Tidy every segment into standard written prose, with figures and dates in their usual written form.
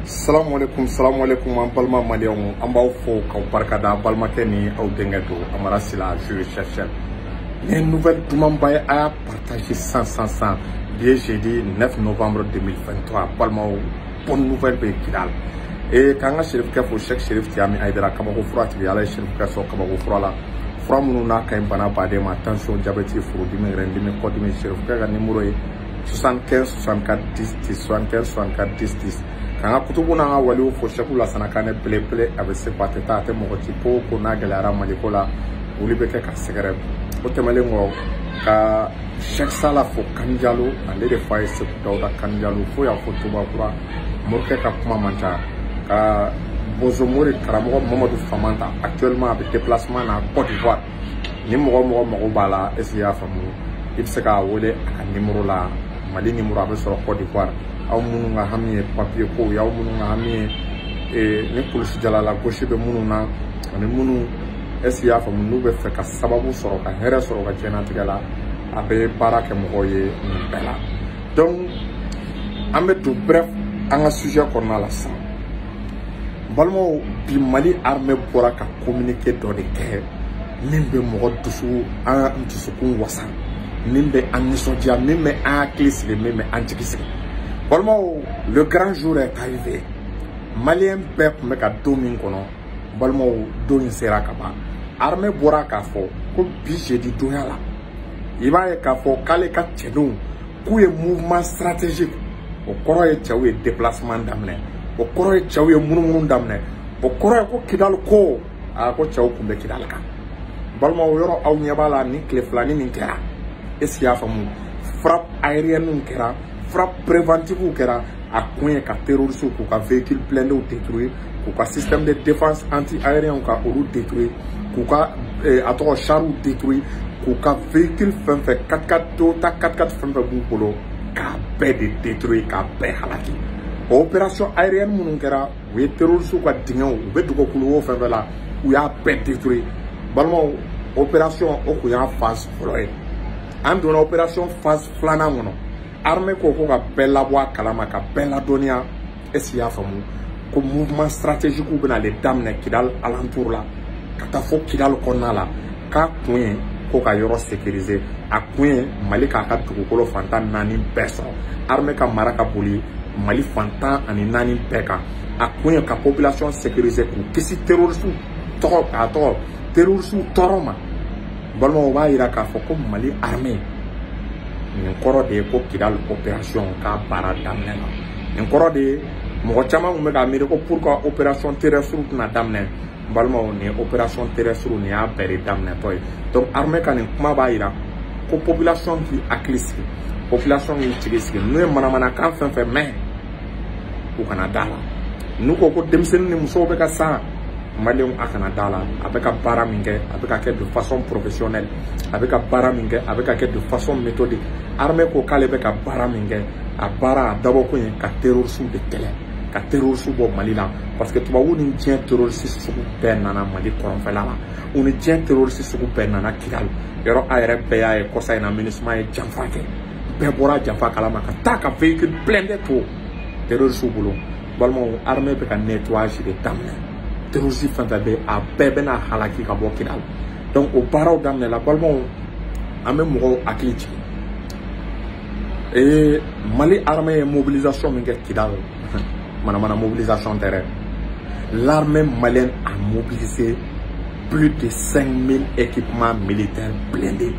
Salamu alaikum, salamu alaikum, an balima maliyɛnw, an b'aw fo k'aw barikada. Balimakɛ ni aw denkɛ don, Amara Sila, jeu chercheur. Nin ye nouvelle dumanba ye, a y'a partager 100 100 100. Bi ye jeudi 9 novembre 2023. Balimaw, bonne nouvelle bɛ Kidal. Ee, k'an ka Serifukɛ fo, Cheikh Serif Tiyami Hayidara, kabako fura tigi. Ala ye Serifukɛ sɔn kabako fura la, fura minnu n'a ka ɲi bana baden ma: tension, diabète, furudimi, rɛndimi, kɔdimi. Serifukɛ ka numéro ye 75 64 10 10, 75 64 10 10. K'an ka kutubu n'an ka waliw fo, Sɛku Lasana Kanɛ belebele, a bɛ se ko a tɛ taa, a tɛ mɔgɔ ci. Ko ko n'a gɛlɛyara Maliko la, wuli bɛ kɛ ka sɛgɛrɛ. O tɛmɛnen kɔ, ka Cheikh Sala fo Kanjalo, ale de fa ye Seku Dawuda Kanjalo fo y'a fɔ Tubakura morikɛ ka kuma man ca. Ka Bozomori karamɔgɔ Mamadu Famanta, actuellement a bɛ déplacement na Côte d'Ivoire. Ni mɔgɔ mɔgɔ mago b'a la, est ce que i y'a faamu, i bɛ se k'a wele a ka numéro la, Mali numéro, a bɛ sɔrɔ Côte d'Ivoire. Aw minnu ka hami ye papier ko ye, aw minnu ka hami ye ni kulusi jalala gosi bɛ minnu na, ani minnu, est ce que i y'a faamu, n'u bɛ fɛ ka sababu sɔrɔ ka hɛrɛ sɔrɔ ka diɲɛlatigɛ la, a bɛ baara kɛ mɔgɔw ye nin bɛɛ la. Donc an bɛ don bref an ka sujet kɔnɔna la sisan. Balimaw, bi Mali armée bɔra ka communiqué dɔ de kɛ min bɛ mɔgɔ dusu, an dusukun wasa, min bɛ an nisɔndiya, min bɛ an hakili sigi, min bɛ an jigi sigi. Balimaw, le grand jour est arrivé. Maliyɛn bɛɛ tun bɛ ka don min kɔnɔ, balimaw, don in sera ka ban. Armée bɔra k'a fɔ ko bi jeudi donya la, i b'a ye k'a fɔ k'ale ka cɛdenw k'u ye mouvement stratégique. O kɔrɔ ye cɛw ye déplacement daminɛ, o kɔrɔ ye cɛw ye munumunu daminɛ, o kɔrɔ ye ko Kidali ko aa ko cɛw kun bɛ Kidali kan. Balimaw, yɔrɔ aw ɲɛ b'a la, nin tile filanin min kɛra, est ce que i y'a faamu, frappe aérienne kɛra, frappe préventive kɛra, a kun ye ka terroristes k'u ka véhicule blindés détruire, k'u ka système de défense anti-aérien ka olu détruire, k'u ka a tɔgɔ chars détruire, k'u ka véhicule fɛn fɛn, 4x4, Toyota 4x4 fɛn fɛn b'u bolo, k'a bɛɛ de détruire, k'a bɛɛ halaki. O opération aérienne minnu kɛra, u ye terroristes ka dingɛw, u bɛ dugukolo wo fɛn fɛn la, u y'a bɛɛ détruire. Balimaw, opération o kun y'a phase fɔlɔ ye. An donna opération phase filanan kɔnɔ. Armée ko ko ka bɛɛ labɔ a kalama, ka bɛɛ ladɔnniya, est ce que i y'a faamu, ko mouvement stratégique bɛna ale daminɛ Kidal alentour la ka taa fo Kidal kɔnɔna la, k'a kun ye ko ka yɔrɔ sécuriser, a kun ye Mali k'a ka dugukolo fantan naani bɛɛ sɔrɔ, armée ka mara ka boli Mali fantan ani naani bɛɛ kan, a kun ye ka population sécuriser, k'u kisi terroriste tɔgɔ k'a tɔgɔ terroriste tɔɔrɔ ma. Balimaw, o b'a yira k'a fɔ ko Mali armée, nin kɔrɔ de ye ko Kidal opération k'a baara daminɛ na. Nin kɔrɔ de ye mɔgɔ caman tun bɛ k'a miiri ko pourquoi opération terrestre tɛna daminɛ. N balimaw, nin ye opération terrestre, nin y'a bɛɛ de daminɛtɔ ye. Donc armée ka nin kuma b'a yira ko population k'i hakili sigi, population k'i jigi sigi. N'u ye manamanakan fɛn fɛn mɛn, u kana da la. N'u ko ko denmisɛnnin ni musow bɛ ka sa, maliyɛnw, a kana da la. A bɛ ka baara min kɛ, a bɛ ka kɛ de façon professionnelle. A bɛ ka baara min kɛ, a bɛ ka kɛ de façon méthodique. Armée ko k'ale bɛ ka baara min kɛ, a baara a dabɔkun ye ka terroriste de kɛlɛ, ka terroriste bɔ Mali la, parce que tubabu ni diɲɛ terroriste sugu bɛɛ nana Mali kɔrɔnfɛla la, u ni diɲɛ terroriste sugu bɛɛ nana Kidali yɔrɔ. A yɛrɛ bɛɛ y'a ye, kɔsa in na MINUSMA ye janfa kɛ, bɛɛ bɔra janfa kalama ka taa ka véhicule blindé to terroriste bolo. Balimaw, armée bɛ ka nettoyage de daminɛ. Terroriste fɛn fɛn bɛ, a bɛɛ bɛna halaki ka bɔ Kidali. Donc o baaraw daminɛla. Balimaw, an bɛ mɔgɔw hakili jigin, ee, Mali armée ye mobilisation min kɛ Kidali, manamana mobilisation tɛ dɛ. L'armée malienne a mobilisé plus de 5000 équipements militaires blindés,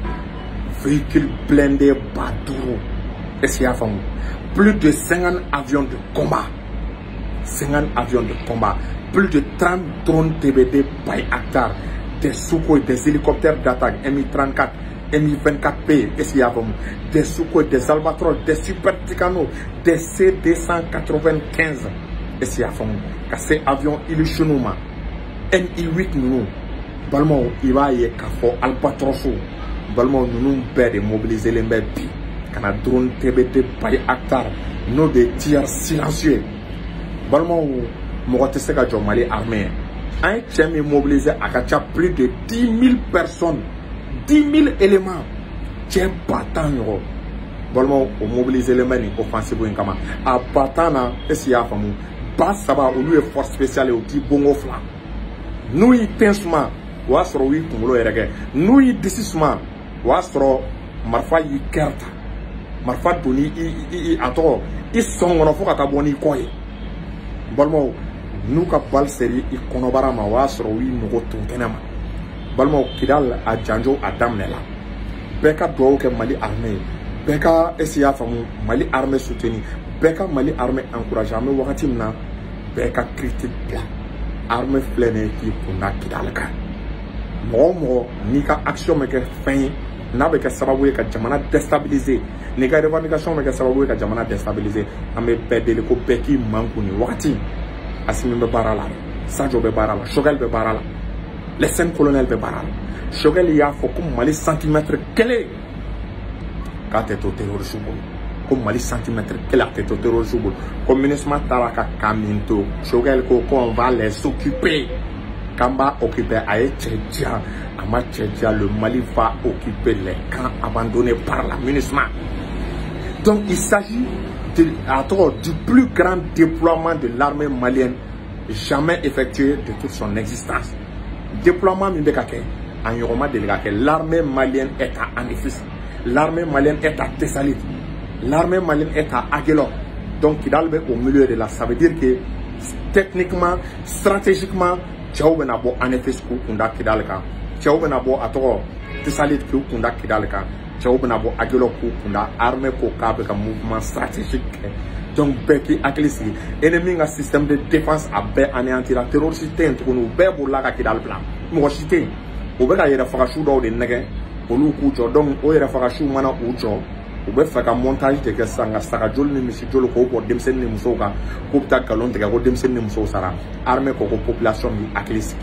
véhicules blindés 5000, est-ce que i y'a faamu, plus de 50 avions de combat, 50 avions de combat, plus de 30 drones TBD Bayraktar, des Sukhoi, des hélicoptères d'attaque Mi-34, Mi-24P, est-ce qu'il y a des Sukhoi, des Albatros, des Super Tucano, des C-295, est-ce qu'il y a ka se avion Ilyushin ma, Mi-8 ninnu, balimaw, i b'a ye k'a fɔ Albatros, balimaw, ninnu bɛɛ de mobilisé len bɛ bi ka na drone TBD Bayraktar, n'o de ye tir silencieux. Balimaw, mɔgɔ tɛ se ka jɔ Mali armée ye. An ye cɛ min mobiliser, a ka ca plus de 10 000 personnes, 10 000 éléments, cɛ 10 000 ɲɔgɔn. Balimaw, o mobiliser len bɛ nin offensive in kama. A 10 000 na, est ce que i y'a faamu, 3000 olu ye force spéciale ye, u t'i bongo fila. N'u y'i ten suma, o y'a sɔrɔ u y'i kunkolo yɛrɛ kɛ. N'u y'i disi suma, o y'a sɔrɔ marifa y'i kɛrɛ ta, marifa donni i a tɔgɔ i sɔn kɔnɔ fo ka taa bɔ n'i kɔ ye. N balimaw, n'u ka bali seri i kɔnɔbara ma, o y'a sɔrɔ u y'i nogo tun kɛnɛ ma. Balimaw, Kidal a janjo a daminɛ la. Bɛɛ ka dugawu kɛ Mali armée ye, bɛɛ ka ese y'a faamu Mali armée soutenir, bɛɛ ka Mali armée encourager. An bɛ wagati min na, bɛɛ ka critique bila. Armée filɛ nin ye k'i kunda Kidal kan. Mɔgɔ o mɔgɔ n'i ka action bɛ kɛ fɛn ye n'a bɛ kɛ sababu ye ka jamana déstabiliser, n'i ka revendication bɛ kɛ sababu ye ka jamana déstabiliser, an bɛ bɛɛ deli ko bɛɛ k'i mankun nin wagati. Assimi bɛ baara la, Sadio bɛ baara la, Choguel bɛ baara la, les 5 colonels bɛ baara la. Choguel y'a fɔ ko Mali centimètre kelen k'a tɛ to terroriste bolo, ko Mali centimètre kelen a tɛ to terroriste bolo, ko MINUSMA taara ka camp min to, Choguel ko on va les occuper, k'an b'a occuper. A ye cɛ diya, a ma cɛ diya, le Mali va occuper les camps abandonnés par la MINUSMA. Donc il s'agit de, du plus grand déploiement de l'armée malienne jamais effectué de toute son existence. Déploiement min bɛ ka kɛ, a ɲɔgɔn ma deli ka kɛ. L'armée malienne est à Anefis, l'armée malienne est à Tessalit, l'armée malienne est à Aguelhok. Donc Kidal bɛ au milieu de la, ça veut dire que techniquement, stratégiquement, cɛw bɛna bɔ Anefis k'u kunda Kidal kan, cɛw bɛna bɔ a tɔgɔ Tessalit k'u kunda Kidal kan, cɛw bɛna bɔ Aguelhok k'u kunda. Armée ko k'a bɛ ka mouvement stratégique kɛ. Donc bɛɛ k'i hakili sigi, ennemi ka système de défense a bɛɛ anéantira, terroriste tɛ yen tuguni, u bɛɛ bolila ka Kidal bila, mɔgɔ si tɛ yen. U bɛ ka yɛrɛfagasiw dɔw de nɛgɛ olu k'u jɔ. Donc o yɛrɛfagasiw mana u jɔ, u bɛ fɛ ka montage de kɛ sisan ka saga joli ni misi joli k'o bɔ denmisɛnnin ni musow kan, k'u bɛ taa nkalon tigɛ ko denmisɛnnin ni musow sara. Armée ko ko population b'i hakili sigi,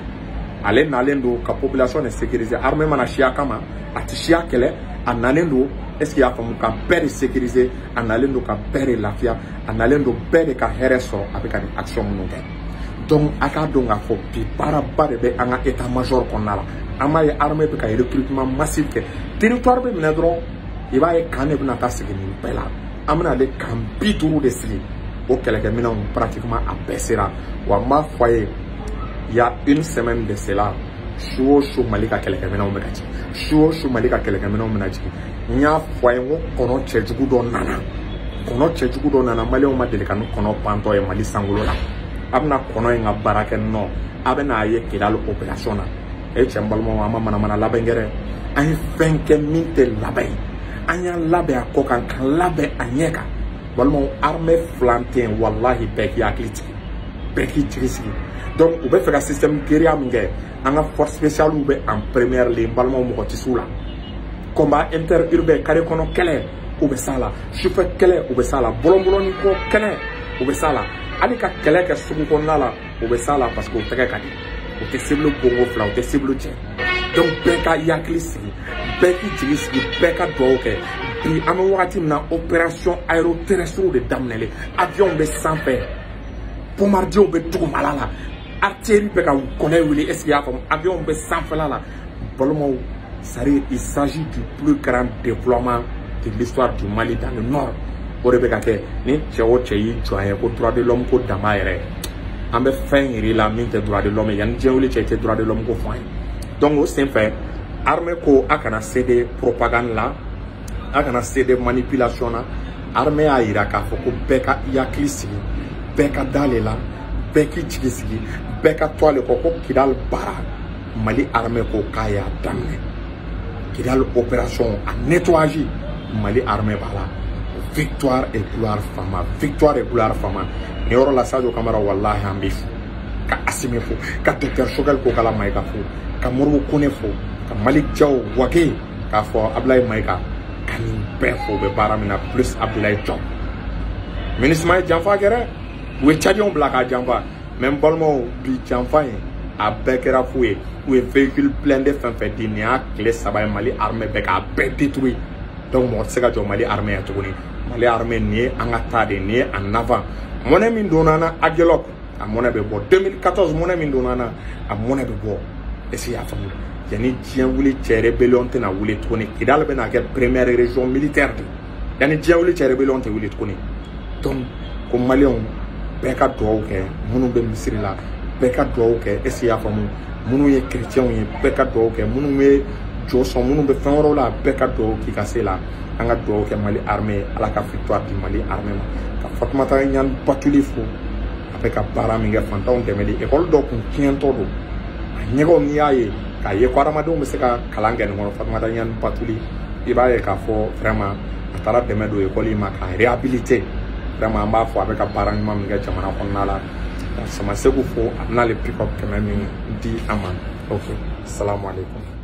ale nalen don ka population de sécuriser. Armée mana siya kama, a tɛ siya kɛlɛ, a nalen don, est ce que i y'a faamu, ka bɛɛ de sécuriser, a nalen don ka bɛɛ de lafiya, a nalen don bɛɛ de ka hɛrɛ sɔrɔ. A bɛ ka nin action minnu kɛ, donc a k'a dɔn k'a fɔ bi baaraba de bɛ an ka état major kɔnɔna la. An b'a ye armée bɛ ka recrutement massif kɛ, territoire bɛ minɛ dɔrɔn, i b'a ye camp de bɛna taa sigi nin bɛɛ la. An bɛna ale camp 50 de sigi, o kɛlɛkɛminɛnw pratiquement a bɛɛ sera. Wa n b'a fɔ a ye, il y a une semaine de cela, su o su Mali ka kɛlɛkɛminɛnw bɛ ka jigin, su o su Mali ka kɛlɛkɛminɛnw bɛna jigin. N y'a fɔ a ye n ko kɔnɔ cɛjugu dɔ nana, kɔnɔ cɛjugu dɔ nana, maliyɛnw ma deli ka ni kɔnɔ pantɔ ye Mali sankolo la. A bɛna kɔnɔ in ka baara kɛ nɔ, a bɛna a ye Kidal opération na. E cɛ n balimaw, an ma manamana labɛn kɛ dɛ, an ye fɛn kɛ min tɛ labɛn ye, an y'an labɛn a kɔ kan, k'an labɛn a ɲɛ kan. Balimaw, armée filan tɛ yen, walahi bɛɛ k'i hakili sigi, bɛɛ k'i jigi sigi. Donc u bɛ fɛ ka système guérilla min kɛ, an ka force spéciale bɛ en première ligne. Balimaw, mɔgɔ tɛ s'u la. Combat interurbain, carré kɔnɔ kɛlɛ, u bɛ s'a la, sufɛ kɛlɛ, u bɛ s'a la, bɔlɔn-bɔlɔnni kɔ kɛlɛ, u bɛ s'a la, hali ka kɛlɛ kɛ sugu kɔnɔna la, u bɛ s'a la, parce que u tɛgɛ ka di, u tɛ cible bongo fila, u tɛ cible cɛ. Donc bɛɛ ka i hakili sigi, bɛɛ k'i jigi sigi, bɛɛ ka dugawu kɛ. Bi an bɛ wagati min na, opération aéroterrestre de daminɛlen, avion bɛ sanfɛ, bombardier bɛ dugumala la, artillerie bɛ ka kɔnɛ wuli, est ce que i y'a faamu, avion bɛ sanfɛla la. Balimaw, c'est-à-dire il s'agit du plus grand déploiement de l'histoire du Mali dans le nord. O de bɛ ka kɛ. Ni cɛ o cɛ y'i jɔ an ye ko droit de l'homme ko dama yɛrɛ, an bɛ fɛn yir'i la min tɛ droit de l'homme ye. Yanni diɲɛ wuli cɛ, i tɛ droit de l'homme ko fɔ an ye. Donc o senfɛ, armée ko a kana céder propagande la, a kana céder manipulation na. Armée y'a yira k'a fɔ ko bɛɛ ka i hakili sigi, bɛɛ ka da ale la, bɛɛ k'i jigi sigi, bɛɛ ka to ale kɔ, ko Kidal baara, Mali armée ko k'a y'a daminɛ. Kidal opération a nettoyage, Mali armée b'a la. Victoire et gloire fama, victoire et gloire fama. Nin yɔrɔ la, Sadio Kamara, walahi an b'i fo, ka Assimi fo, ka docteur Choguel Kokalla Maïga fo, ka Modibo Kone fo, ka Malick Diaw Wage, k'a fɔ Abdoulaye Maïga, ka nin bɛɛ fo, u bɛ baara min na, plus Abdoulaye Diop. MINUSMA ye janfa kɛ dɛ, u ye Tchadiens bila k'a janfa, mais n balimaw, bi janfa in a bɛɛ kɛra fu ye. U ye véhicule blindé fɛn fɛn di, nin y'a tile 3 ye, Mali armée bɛɛ k'a bɛɛ détruit. Donc mɔgɔ tɛ se ka jɔ Mali armée ye tuguni. Mali armée nin ye an ka taa de, nin ye en avant. Mɔnɛ min donna an na Aguelhok, a mɔnɛ bɛ bɔ. 2014 mɔnɛ min donna an na, a mɔnɛ bɛ bɔ. Est ce que i y'a faamu? Yanni diɲɛ wuli cɛ, rébellion tɛna wuli tuguni. Kidal bɛna kɛ première région militaire de. Yanni diɲɛ wuli cɛ, rébellion tɛ wuli tuguni. Donc ko maliyɛnw Bɛɛ ka dugawu kɛ minnu bɛ misiri la, bɛɛ ka dugawu kɛ. Est ce que i y'a faamu? Minnu ye chrétiens ye, bɛɛ ka dugawu kɛ. Minnu bɛ jɔ sɔn, minnu bɛ fɛn wɛrɛw la, bɛɛ ka dugawu k'i ka se la. An ka dugawu kɛ Mali armée ye, Ala ka victoire di Mali armée ma. Ka Fatumata Ɲani Batuli fo, a bɛ ka baara min kɛ fantanw dɛmɛli. École dɔ kun tiɲɛtɔ don, a ɲɛgɛnw, n'i y'a ye k'a ye ko hadamadenw bɛ se ka kalan kɛ nin kɔnɔ. Fatumata Ɲani Batuli, i b'a ye k'a fɔ vraiment a taara dɛmɛ don école in ma k'a réhabiliter. Vraiment, an b'a fɔ a bɛ ka baara ɲuman min kɛ jamana kɔnɔna la. Ka Samasegu fo, a bɛn'ale pick up 100 min di an ma. Ok, salamu aleykum.